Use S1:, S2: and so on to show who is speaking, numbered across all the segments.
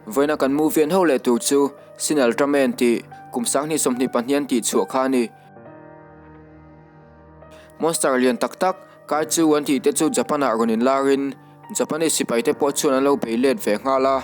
S1: Vawiina kan movie an ho leh tur chu Shin Ultraman tih kum 2022 an tih chhuah kha a ni. Monster lian tak tak Kaiju an tih te chu Japan ah rawn inlarin Japanese sipai te pawh chuan an lo bei let ve nghal a.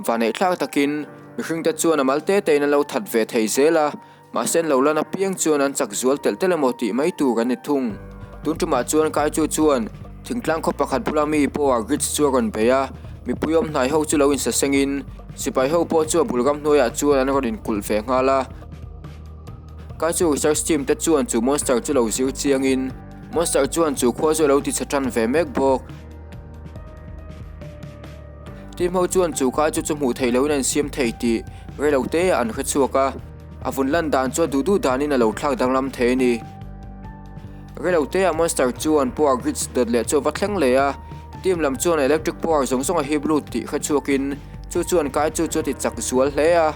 S1: Vaneihthlak takin mihring te chuan a mal te te in an lo that ve thei zel a. Mahse an lo lan apiang chuan an chak zual telh telh emaw tih mai tur an ni thung. Tun tumah chuan Kaiju chuan thingtlang khaw pakhat bula mi pawh Grids chu a rawn bei a, mipui awm hnai ho chu lo insasengin sipai ho pawh chu a bul ram hnuaiah chuan an rawn inkulh ve nghal a. Kaiju research team te chuan chu monster chu lo zir chiangin monster chuan chu khua chu a lo ti chhe tan ve mek bawk. Team ho chuan chu Kaiju chu hmuh theih loin an siam thei tih reilote ah an hre chhuak a. A vun lan dan chu a duh duh danin a lo thlak danglam thei a ni. Reilote ah Monster chuan power grids dawt leh chu a va thleng leh a, team lam chuan electric power zawng zawng a hip lut tih hre chhuakin chu chuan kai chu chu a ti chak zual hle a,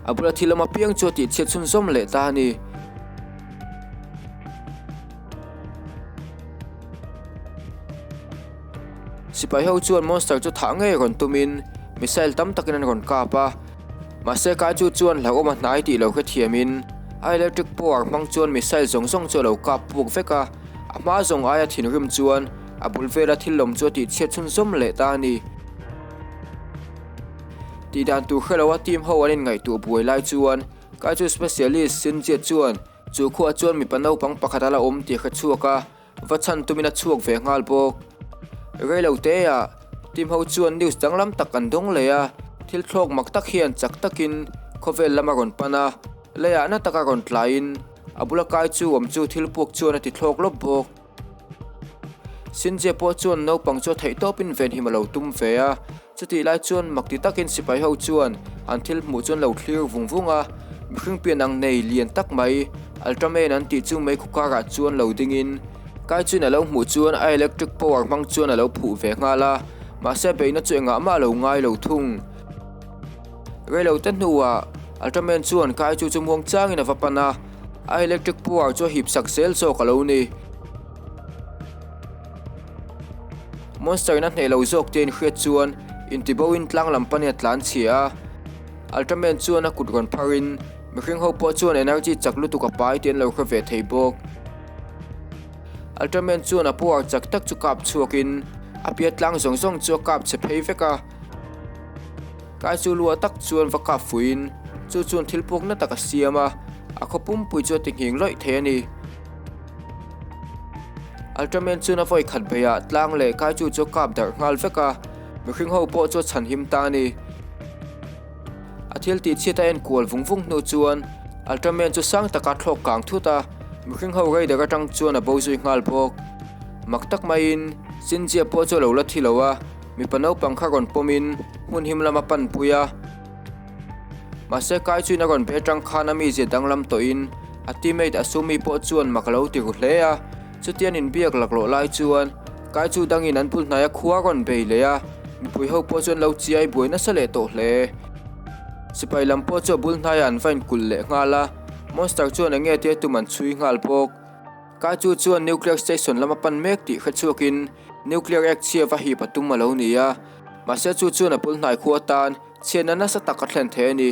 S1: a bula thil awm apiang chu a tih chhiat chhunzawm leh ta a ni. Sipai ho chuan Monster chu thah ngei rawn tumin missile tam takin an rawn kap a. Mahse Kaiju chuan hlauhawm a hnai tih lo hrethiamin a electric power hmang chuan missile zawng zawng chu a lo kap puk vek a, a hma zawng aia thinrim chuan a bul vela thil lawm chu a tihchhiat chhunzawm leh ta a ni. Tih dan tur hre loa team ho an inngaihtuah buai lai chuan Kaiju specialist Shinji chuan chu khuaah chuan mipa naupang pakhat a la awm tih a hrechhuak a. Va chhan tumin a chhuak ve nghal bawk. Reilo teah team ho chuan news danglam tak an dawng leh a, thil thlawk mak tak hian chak takin khawvel lam a rawn pan a, leiah na taka rawn tlaiin a bula kai chu awm chu thil puak chuan a ti thlawk lawp bawk. Shinji pawh chuan naupang chu a theih tawpin venhim a lo tum ve a, Chutih lai chuan mak ti takin sipai ho chuan an thil hmuh chuan lo thlir vung vung a, mihring pian ang nei lian tak mai Ultraman an tih chu meikhu karah chuan lo dingin Kai chuan a lo hmuh chuan a electric power hmang chuan a lo phuh ve nghal a, mahse beihna chu engah mah a lo ngai lo thung. Reilo te hnuah Ultraman chuan Kai chu chu muang changin a va pan a, a electric power chu a hip sak zel zawk a lo ni. Monster in a hneh lo zawk te inhriat chuan intibo in tlang lam panin a tlan chhia a. Ultraman chuan a kut rawn phar in mihring ho pawh chuan energy chak lutuk a pai tih an lo hre ve thei bawk. Ultraman chuan a power chak tak chu kap chhuak in a piat tlang zawng zawng chu a kap chhe phei vek a. Kai chu lua tak chuan va kap fuih in chu chuan thil puk na tak a siam a, a khaw pumpui chu a ti nghing lawih thei a ni. Ultraman chuan a vawi khat beiah tlang leh Kaiju chu a kap darh nghal vek a, mihring ho pawh chu a chhan him ta a ni. A thil tih chhiat a en kual vung vung hnu chuan Ultraman chu sang taka thlawk kang thut a, mihring ho radar atang chuan a bo zui nghal bawk. Mak tak maiin Shinji-a pawh chu a lo la thi lo a, mipa naupang kha rawn pawmin hmun him lama panpui a. Mahse Kai chuin a rawn be atang khan a mizia danglam tawhin a teammate Asumi pawh chuan mak a lo ti ru hle a. Chutian inbiak laklawh lai chuan Kai chu dangin an bul hnaia khua a rawn bei leh a, mipui ho pawh chuan lo chiai buai nasa leh tawh hle. Sipai lam pawh chu a bul hnaiah an va inkulh leh nghal a, Monster chuan eng nge tia tum an chhui nghal bawk. Kai chu chuan Nuclear Station lama pan mek tih hre chhuakin Nuclear Egg chhia va hip a tum a lo ni a, mahse chu chuan a bul hnai khua atan Chhiatna nasa tak a thlen thei a ni.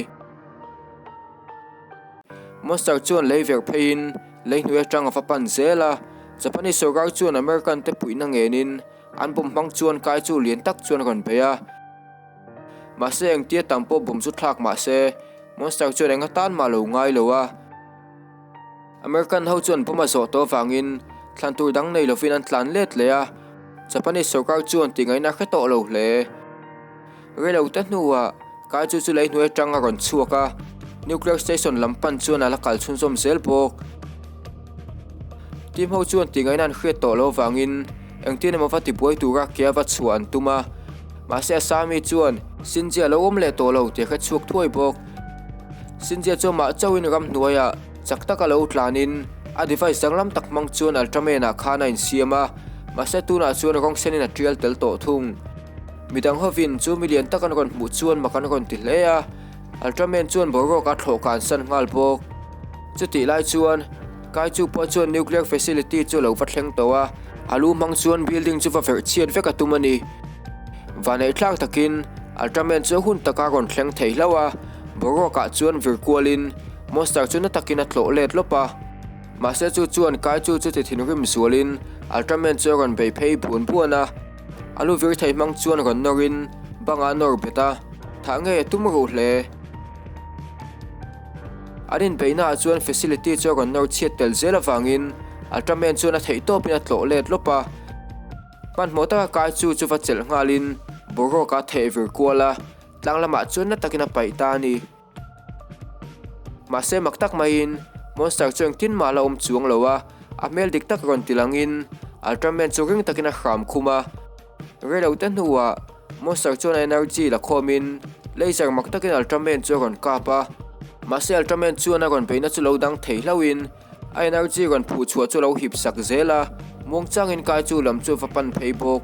S1: Monster chuan lei verh pheiin lei hnuai atang a va pan zel a. Japanese sorkar chuan American te puihna ngenin an bomb hmang chuan kai chu lian tak chuan a rawn bei a. Mahse engtia tam pawh bomb chu thlak mahse Monster chuan eng atan mah lo ngai lo a. American ho chuan bomb a zawh tawh avangin thlan tur dang nei lovin an tlan let leh a. Japanese sorkar chuan tihngaihna a hre tawh lo hle. Reilo te hnuah Kai chu chu lei hnuai atang a rawn chhuak a, Nuclear Station lam pan chuan a la kal chhunzawm zel bawk. Team ho chuan tihngaihna an hriat tawh loh avangin engtin emaw va tibuai tura ke a va chhuah an tum a, mahse Asami chuan Shinji a lo awm leh tawh lo tih a hre chhuak thuai bawk. Shinji chu amah chauhin ramhnuaiah chak taka lo tlanin a device danglam tak hmang chuan Ultraman ah khan a insiam a, mahse tunah chuan rawng senin a tial tel tawh thung. Midang hovin chu milian tak an rawn hmuh chuan mak an rawn ti hle a, Ultraman chuan boruak a thlawh kan san nghal bawk. Chutih lai chuan Kaiju pawh chuan nuclear facility chu a lo va thleng tawh a, a lu hmang chuan building chu va verh chhiat vek a tum a ni. Vaneihthlak takin. Ultraman chu a hun taka rawn thleng thei hlauh a, boruakah chuan vir kualin monster chu na takin a tlawh let lawp a. Mahse chu chuan Kaiju chu ti thinrim zualin Ultraman chu a rawn bei phei buan buan a, a lu vir thei hmang chuan rawn nawrin bangah a nawr bet a, thah ngei a tum ruh hle. An inbeihnaah chuan facility chu a rawn nawr chhiat tel zel avangin Ultraman chuan a theihtawpin a tlawh let lawp a. Hmanhmawh taka kai chu chu va chelh nghalin boruak a theh vir kual a, tlang lamah chuan na takin a paih ta a ni. Mahse mak tak maiin monster chu engtin mah la awm chuang lo a, a hmel dik tak rawn ti langin Ultraman chu ring takin a hram khum a. Reilo te hnuah monster chuan a energy la khawmin laser mak takin Ultraman chu a rawn kap a, mahse Ultraman chuan a rawn beihna chu lo dang thei hlauhin A energy rawn phuh chhuah chu a lo hip sak zel a, muangchangin kai chu lam chu a va pan phei bawk.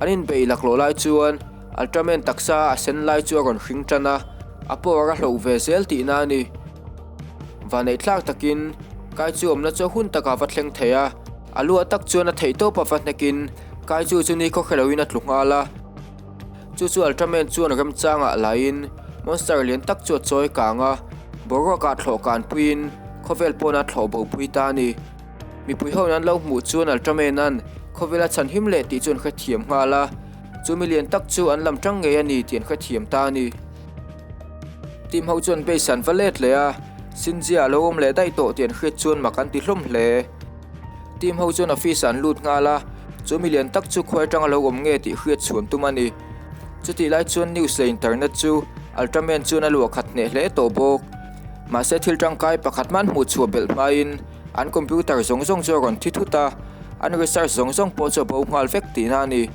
S1: An inbeih laklawh lai chuan Ultraman taksa a sen lai chu a rawn hring tan a, a power a hloh ve zel tihna a ni. Vanneih thlak takin kai chu awmna chu a hun takah a va thleng thei a, a luah tak chuan a theih tawp a va hnekin kai chu chu ni khawkhe loin a tlu nghal a. Chu chu Ultraman chuan remchangah laiin monster lian tak chu a chawi kang a, boruakah thlawh kan puiin khawvel pawn a thlawh bo pui ta a ni. Mipui ho in an lo hmuh chuan Ultraman-a'n khawvel a chhan him leh tih chu an hrethiam nghal a, chu mi lian tak chu an lam tang ngei a ni tih an hrethiam ta a ni. Team ho chuan base an va let leh a, Shinji-a a lo awm leh daih tawh tih an hriat chuan mak an ti hlawm hle. Team ho chuan office ah an lut nghal a, chu mi lian tak chu khuai atanga lo awm nge tih hriat chhuan tum a ni. Chutih lai chuan news leh internet chu Ultraman chuan a luah khat hneh hle tawh bawk. Mahse thil tangkai pakhat hman hmuh chhuah belh hmain an computer zawng zawng chu a rawn thi thut a, an research zawng zawng pawh chu a bo nghal vek tihna a ni.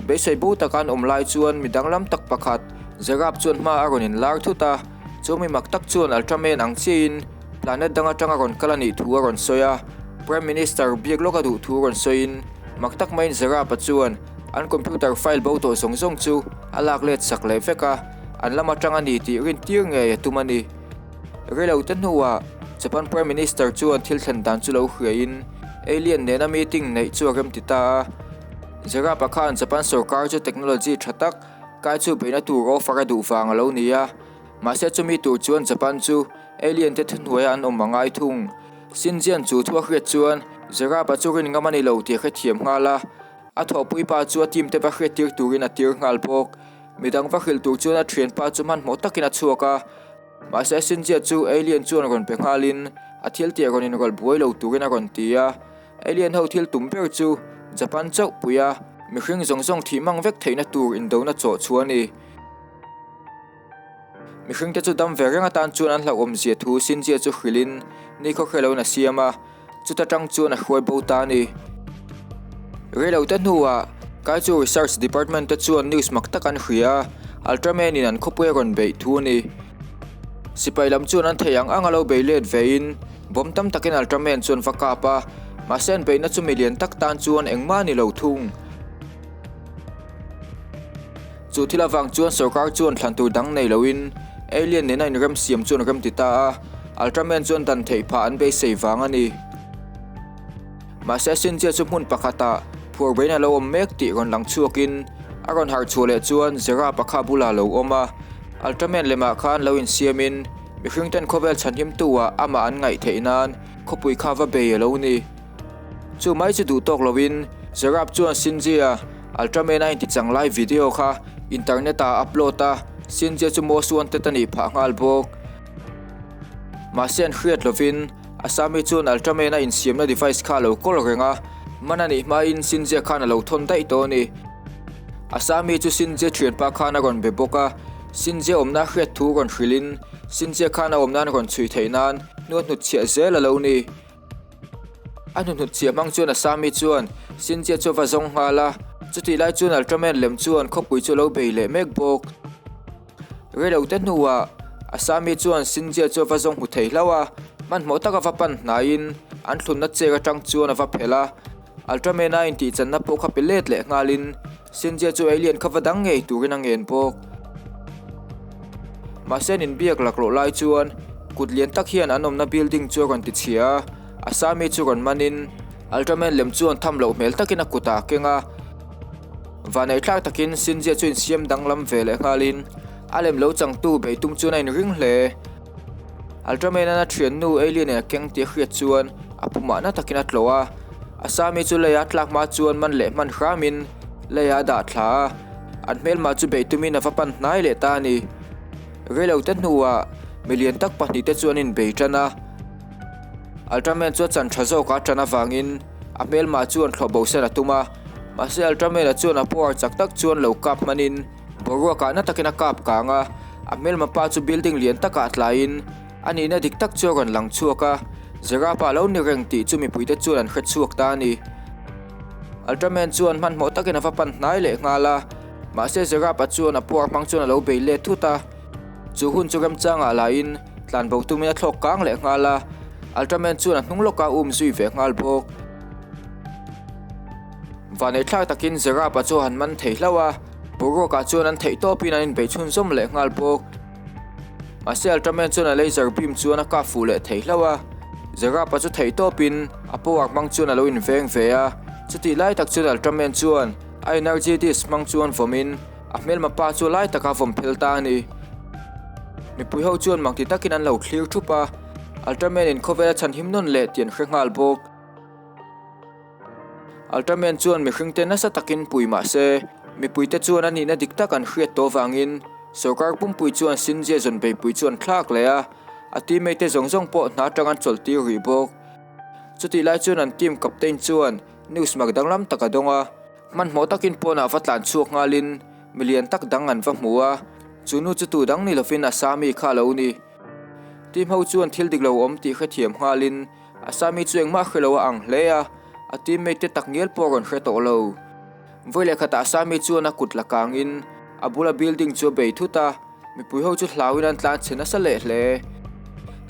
S1: Beisei bo taka an awm lai chuan mi danglam tak pakhat Zerab chuan hma a rawn inlar thut a, chu mi mak tak chuan Ultraman ang chiahin Planet dang atanga rawn kal a nih thu a rawn sawi a, Prime Minister biak lawk a duh thu rawn sawiin mak tak maiin Zarab-a chuan an computer file bo tawh zawng zawng chu a lak let sak leh vek a, an lam atang a ni tih rintir ngei a tum a ni. Reilo te hnuah Japan Prime Minister chuan thil thlen dan chu lo hriain alien nena meeting neih chu a remti ta a, Zarab-a khan Japan sorkar chu technology tha tak kai chu beihna tur offer a duh vang a lo ni a. Mahse chumi tur chuan Japan chu alien te thuhnuaia an awm a ngai thung. Xinjiang chu thu a hriat chuan Zeraba chu rin ngam a ni lo tih a hrethiam nghal a, a thawhpui pa chu a team te va hriattir turin a tir nghal bawk. Midang va hrilh tur chuan a thianpa chu hmanhmawh takin a chhuak a, mahse Xinjiang chu alien chuan rawn pe nghalin a thil tih a rawn inrawlh buai lo turin a rawn ti a. Alien ho thil tum ber chu Japan chauh pui a, mihring zawng zawng thih mang vek theihna tur indona chawh chhuah a ni. Mihringte chu dam ve reng atan chuan an hlauhawm zia thu Shinji chu hrilhin nikhaw hre loin a siam a, chuta tang chuan a hruai bo ta a ni. Reilote hnuah Kaiju Research Department te chuan news mak tak an hria a, Ultraman in an khawpui a rawn beih thu a ni. Sipai lam chuan an theih ang ang a lo bei let vein bomb tam takin Ultraman chuan va kap a, mahse an beihna chu milian tak tan chuan engmah a ni lo thung. Chu thil avang chuan sorkar chuan thlan tur dang nei loin alien nena inremsiam chuan rem ti ta a, Ultraman chuan dan theih phah an beisei vang a ni. Mahse Shinji chu hmun pakhatah phuarbein a lo awm mek tih rawn lang chhuakin a rawn harh chhuah leh chuan Zera pakha bulah a lo awm a, Ultraman lemah khan lo insiamin mihring ten khawvel chhanhimtu ah amah an ngaih theih nan khawpui kha va bei a lo ni. Chu mai chu duh tawk loin Zerab chuan Shinji-a Ultraman a intichang lai video kha internet ah a upload a, Shinji chu most wanted a nih phah nghal bawk. Mahse an hriat lovin Asami chuan Ultraman a insiamna device kha a lo kawl reng a, man a nih hmain Shinji khan a lo thawn daih tawh a ni. Asami chu Shinji thianpa khan a rawn be bawk a, Shinji awmna a hriat thu rawn hrilhin Shinji khan a awmna an rawn chhui theih nan hnu a hnutchhiah zel a lo ni. A hnuhnut chiah hmang chuan Asami chuan Shinji chu a va zawng nghal a, chutih lai chuan Ultraman lem chuan khawpui chu a lo bei leh mek bawk. Reilote hnuah Asami chuan Shinji chu a va zawng hmu thei hlauh a, hmanhmawh taka va pan hnaiin an thlunna chek atang chuan a va phelh a, Ultraman a intihchanna pawh kha pe let leh nghalin Shinji chu alien kha va dang ngei turin a ngen bawk. Mahse an inbiak laklawh lai chuan kut lian tak hian an awmna building chu a rawn ti chhia a, Asami chu rawn manin Ultraman lem chuan tham loh hmel takin a kutah a keng a. Vaneihthlak takin Shinji chu insiam danglam ve leh nghalin a lem lo changtu bei tum chuan a inring hle. Ultraman-a'n a thiannu Alien in a keng tih a hriat chuan a pumah na takin a tlawh a. Asami chu leiah tlak hma chuan man leh hman hramin leiah a dah thla a, an hmelmah chu bei tumin a va pan hnai leh ta a ni. Reilote hnuah milian tak pahnihte chu an inbei tan a. Ultraman chu a chan tha zawkah a tan avangin a hmelmah chuan thlawh bo sen a tum a, mahse Ultraman-a chuan a power chak tak chuan lo kap hmanin boruakah na takin a kap kang a, a hmelma pa chu building lian takah a tlaiin a nihna dik tak chu a rawn lang chhuak a, Zerapa lo ni reng tih chu mipuite chuan an hre chhuak ta a ni. Ultraman chuan hmanhmawh takin a va pan hnai leh nghal a, mahse Zerapa chuan a power hmang chuan a lo bei let thut a. Chu hun chu remchangah laiin tlanbo tumin a thlawk kang leh nghal a, Ultraman chuan a hnung lawkah a um zui ve nghal bawk. Vaneihthlak takin Zerapa chu a han man thei hlauh a, boruakah chuan an theih tawpin an inbeih chhunzawm leh nghal bawk. Mahse Ultraman chuan a laser beam chuan a kap fuh leh thei hlauh a, Zerapa chu theih tawpin a power hmang chuan a lo inveng ve a, chutih lai tak chuan Ultraman chuan a energy disc hmang chuan vawmin, A hmelma pa chu lai taka vawm phel ta a ni. Mipui ho chuan makti takin an lo thlir thup a, Ultraman in khawvel a chhanhim nawn leh tih an hre nghal bawk. Ultraman chuan mihring te nasa takin pui mah se, mipui te chuan a nihna dik tak an hriat tawh vangin sorkar pumpui chuan Shinji zawn beipui chu an thlak leh a, a teammate te zawng zawng pawh hna atang an chawlh tir rih bawk. Chutih lai chuan an team captain chuan news mak danglam tak a dawng a. Hmanhmawh takin pawnah va tlan chhuak nghalin milian tak dang an va hmu a, chu nu chu tu dang ni lovin Asami kha a lo ni. Team ho chuan thil dik lo awm tih hrethiam nghalin Asami chu engmah hre lo a ang hle a, a teammate te tak ngial pawh a rawn hre tawh lo. Vawi leh khatah Asami chuan a kut la kangin a bula building chu a bei thut a, Mipui ho chu hlauin an tlan chhe nasa leh hle.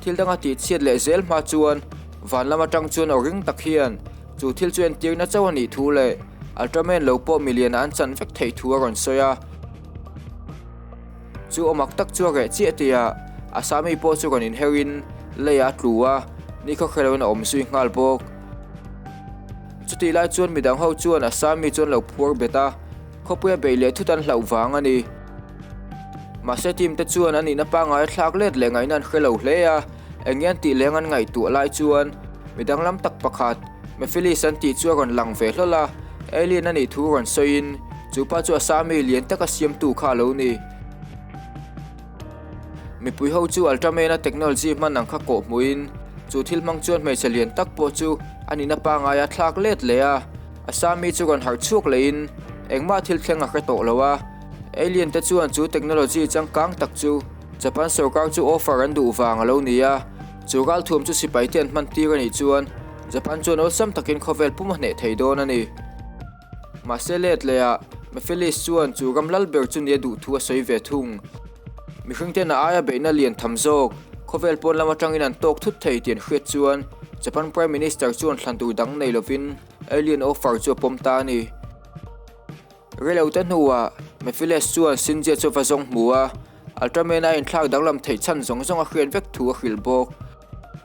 S1: Thil danga tih chhiat leh zel hma chuan van lam atang chuan aw ring tak hian chu thil chu entirna chauh a nih thu leh Ultraman lo pawh milian ah an chan vek theih thu a rawn sawi a. Chu aw mak tak chu a reh chiah tihah Asami pawh chu rawn inher in leiah a tlu a, nikhaw hre loin a awm zui nghal bawk. Chutih lai chuan midang ho chuan Asami chu an lo phuar bet a. Khawpuia beih leh thut an hlauh vang a ni. Mahse team te chuan a nihna pangngai a thlak let leh ngaihna an hre lo hle a, eng nge an tih leng an ngaihtuah lai chuan mi danglam tak pakhat, Mephiles an tih chu a rawn lang ve hlawl a, alien a nih thu rawn sawiin chu pa chu Asami lian taka siamtu kha a lo ni. Mipui ho chu Ultraman-a technology hman ang kha kawh hmuhin chu thil hmang chuan hmeichhe lian tak pawh chu a nihna pangngai a thlak let leh a. Asami chu rawn harh chhuak lehin engmah thil thleng a hre tawh lo a, alien te chuan chu technology changkang tak chu Japan sorkar chu offer an duh vang a lo ni a, chu ralthuam chu sipai te an hman tir a nih chuan Japan chuan awlsam takin khawvel pum a hneh thei dawn a ni. Mahse let lehah Mephiles chuan chu ram lal ber chu nia duh thu a sawi ve thung. Mihring ten a aia beihna lian tham zawk khawvel pawn lam atangin an tawk thut thei tih an hriat chuan Japan Prime Minister chuan thlan tur dang nei lovin Alien offer chu a pawm ta a ni. Reilote hnuah Mephiles chuan Shinji chu va zawng hmu a, Ultraman a inthlak danglam theih chhan zawng zawng a hriat vek thu a hrilh bawk.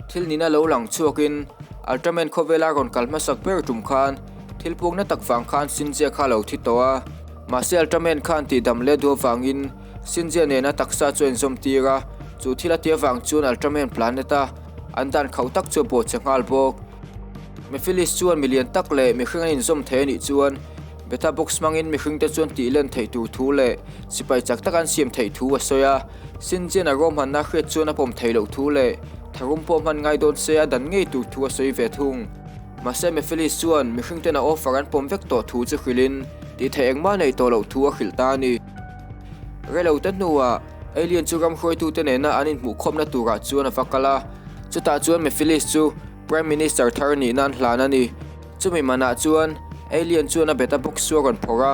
S1: Thil nina lo lang chhuakin Ultraman khawvela rawn kal hmasak ber tum khan thil pukna tak vang khan Shinji kha a lo thi tawh a, mahse Ultraman khan tihdam leh duh avangin Shinji nena taksa chu a inzawm tir a, chu thil a ti avang chuan Ultraman planet a an dan khauh tak chu a bawhchhe nghal bawk. Mephiles chuan milian tak leh mihring an inzawm thei a nih chuan Beta box hmangin mihringte chuan tih len theih tur thu leh sipai chak tak an siam theih thu a sawi a. Sinjian a ruahmanna hriat chuan a pawm theih loh thu leh tharum pawh hman ngai dawn se a dan ngei tur thu a sawi ve thung. Mahse Mephiles chuan mihringten a offer an pawm vek tawh thu chu hrilhin tih theih engmah neih tawh loh thu a hrilh ta a ni. Reilote hnuah Alien chu ram hruaitute nena an inhmuhkhawmna turah chuan a va kal a, chutah chuan Mephiles chu Prime Minister thar nih nan hlan a ni. Chumi manah chuan Alien chuan a beta box chu a rawn phawrh a,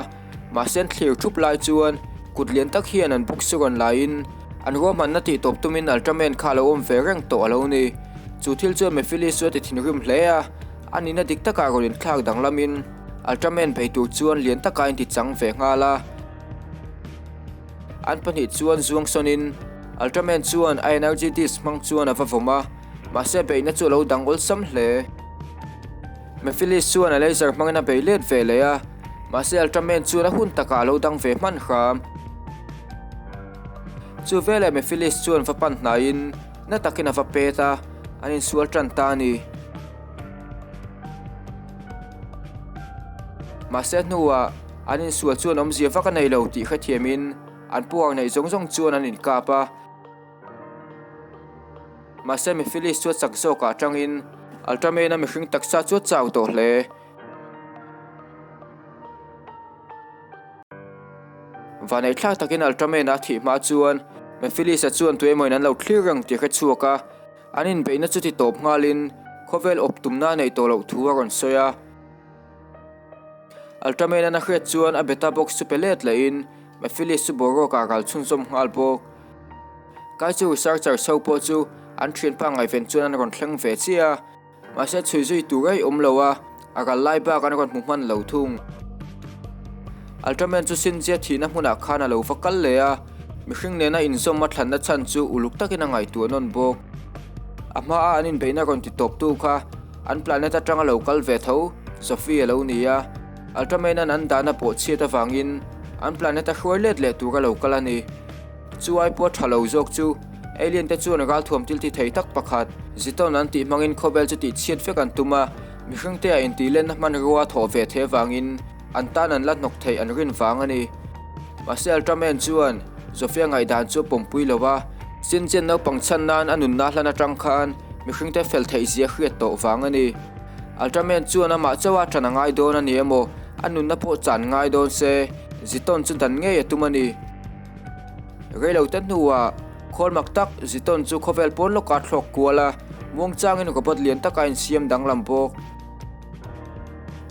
S1: mahse an thlir thup lai chuan kut lian tak hian an box chu rawn laiin an ruahmanna tih tawp tumin Ultraman kha a lo awm ve reng tawh a lo ni. Chu thil chuan Mephiles chu a ti thinrim hle a, a nihna dik takah rawn inthlak danglamin Ultraman bei tur chuan lian taka a inti chang ve nghal a. An pahnih chuan zuang sawnin Ultraman chuan a energy disc hmang chuan a va vawm a, mahse beihna chu a lo dang awlsam hle. Mephiles chuan a laser hmangin a bei let ve leh a, Mahse Ultraman chuan a hun takah a lo dang ve hman hram. Chu veleh Mephiles chuan va pan hnaiin na takin a va pet a, an insual tan ta a ni. Mahse hnuah an insual chuan awmzia vak a nei lo tih hrethiamin an puar neih zawng zawng chuan an inkap a. Mahse Mephiles chu a chak zawkah atangin Ultraman-a mihring taksa chu a chau tawh hle. Vaneihthlak takin Ultraman-a a thih hma chuan Mephiles-a chuan tuemawiin an lo thlir reng tih hre chhuak a, an inbeihna chu ti tawp nghalin khawvel awp tumna a neih tawh loh thu a rawn sawi a. Ultraman-an a hriat chuan a beta box chu pe let lehin Mephiles chu boruakah ral chhunzawm nghal bawk. Kai chu researchers ho pawh chu an thianpa ngaihven chuan an rawn thleng ve chiah a, mahse chhui zui tur rei awm lo a, a ral lai bak an rawn hmu hman lo thung. Ultraman chu Shinji-a thihna hmunah khan a lo va kal leh a, mihring nena inzawm a thlanna chhan chu uluk takin a ngaihtuah nawn bawk. A hmaa an inbeihna rawn ti tawptu kha an planet atanga lo kal ve tho Sophie a lo ni a, Ultraman-a'n an dahna pawh chhiat avangin an planet a hruai let leh tur a lo kal a ni. Chu ai pawh tha lo zawk chu Alien te chuan ralthuam thil ti thei tak pakhat, Ziton an tih hmangin khawvel chu tih chhiat vek an tum a, mihring te ah intih lenna hmanrua thawh ve theih avangin an tan an la hnawk theih an rin vang a ni. Mahse Ultraman chuan Zofia ngaihdan chu a pawmpui lo a, Shinchen naupang chhan nan a nunna hlan atang khan mihring te fel theih zia hriat tawh vang a ni. Ultraman chuan amah chauha ṭan a ngai dawn a ni emaw, a nunna pawh chan ngai dawn se, Ziton chu dan ngei a tum a ni. Reilote hnuah khawl mak tak Ziton chu khawvel pawn lawkah thlawk kual a, muangchangin robot lian taka insiam danglam bawk.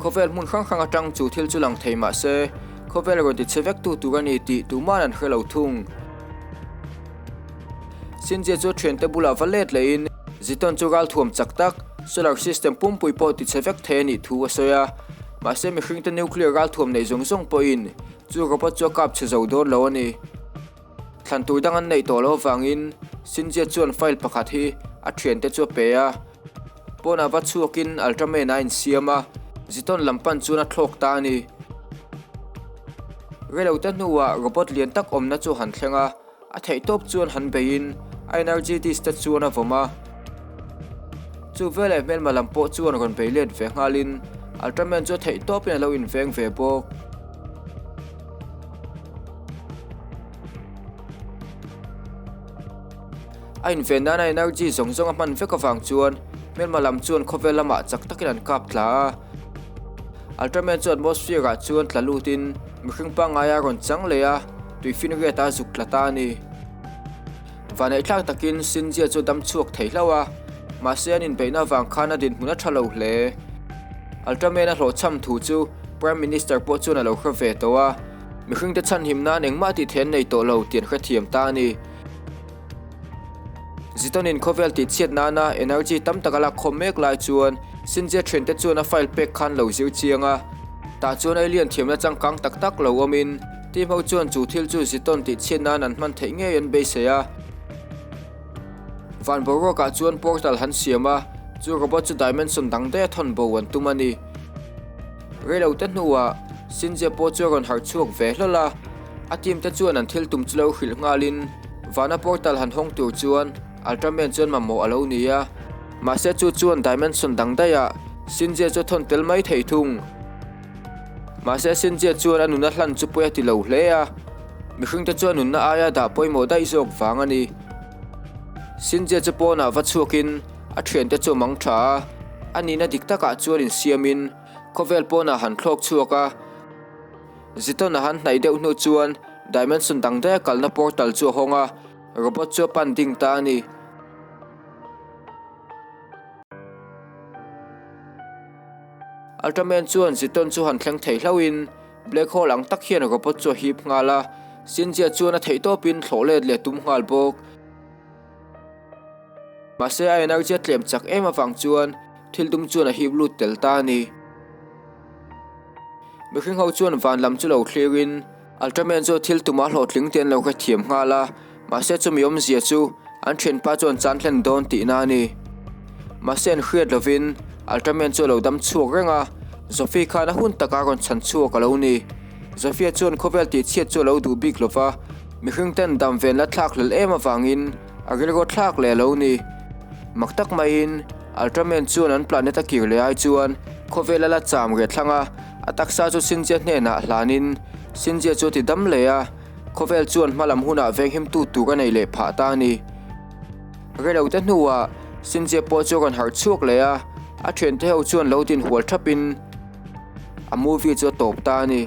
S1: Khawvel hmun hrang hrang atang chu thil chu lang thei mah se, khawvel rawn ti chhe vektu tur a ni tih tuman an hre lo thung. Shinji chu thiante bulah va let lehin Ziton chu ralthuam chak tak, solar system pumpui pawh ti chhe vek thei a nih thu a sawi a. Mahse mihringte nuclear ralthuam neih zawng zawng pawhin Chu robot chu a kap chhe zo dawn lo a ni. Thlan tur dang an neih tawh loh avangin Shinji chuan file pakhat hi a thiante chu a pe a. Pawnah va chhuakin Ultraman a insiam a, Ziton lam pan chuan a thlawk ta a ni. Reilote hnuah robot lian tak awmna chu han thleng a. A theih tawp chuan han beiin a energy disc te chuan a vawm a. Chu veleh hmelma lam pawh chuan rawn bei let ve nghalin Ultraman chu a theih tawpin a lo inveng ve bawk. A inven nana energy zawng zawng a hman vek avang chuan hmelma lam chuan khawvel lamah chak takin an kap tla a. Ultraman chu atmosphere ah chuan tla lutin mihring pangngai a rawn chang leh a. Tuifinriat a zuk tla ta a ni. Vaneihthlak takin Shinji chu dam chhuak thei hlauh a, mahse an inbeihna avang khan a dinhmun a tha lo hle. Ultraman a hlawhchham thu chu Prime Minister pawh chuan a lo hre ve tawh a, mihringte chhanhim nan engmah tih theih an nei tawh lo tih an hrethiam ta a ni. Zitonin khawvel tihchhiat nana energy tam tak a lakkhawm mek lai chuan Shinji thiante chuan a file pek khan lo zir chiang a, tah chuan alien thiamna changkang tak tak lo awmin team ho chuan chu thil chu Ziton tihchhiat nan an hman theih ngei an beisei a. Van boruakah chuan portal han siam a, chu robot chu dimension dang daih a thawn bo an tum a ni. Reilote hnuah Shinji pawh chu a rawn harh chhuak ve hlawl a. A team te chuan an thil tum chu lo hrilh nghalin vana portal han hawng tur chuan Ultraman chuan mamawh a lo ni a, mahse chu chuan dimension dang daihah Shinji chu a thawn tel mai thei thung. Mahse Shinji chuan a nuna hlan chu pawi a ti lo hle a, mihring te chuan nunna aia dah pawimawh daih zawk vang a ni. Shinji chu pawnah va chhuakin a thiante chu a mang tha a, a nihna dik takah chuan insiamin khawvel pawnah han thlawk chhuak a. Ziton a han hnaih deuh hnu chuan dimension dang daih a kalna portal chu a hawng a, robot chu a pan ding ta a ni. Ultraman chuan Ziton chu han thleng thei hlauhin black hole ang tak hian robot chu a hip nghal a, Shinji-a chuan a theihtawpin thlawh let leh tum nghal bawk. Mahse a energy a tlem chak em avang chuan thil dum chuan a hip lut tel ta a ni. Mihring ho chuan van lam chu lo thlirin Ultraman chu thil tumah hlawhtling te an lo hrethiam nghal a, mahse chumi awmzia chu an thianpa chuan chan hlen dawn tihna a ni. Mahse an hriat lovin Ultraman chu a lo dam chhuak reng a, Zophie khan a hun taka rawn chhan chhuak a lo ni. Zophia chuan khawvel tihchhiat chu a lo duh bik lo va, mihring ten dam ven la thlak hlel em avangin a rilru thlak leh a lo ni. Mak tak maiin Ultraman chuan an planet a kir leh ai chuan khawvel a la cham reh thlang a, a taksa chu Shinji hnenah hlanin Shinji chu a ti dam leh a, khawvel chuan hmalam hunah venghimtu tur a nei leh phah ta a ni. Reilote hnuah Shinji pawh chu a rawn harh chhuak leh a, a thiante ho chuan lo dinhual thapin a movie chu a tawp ta a ni.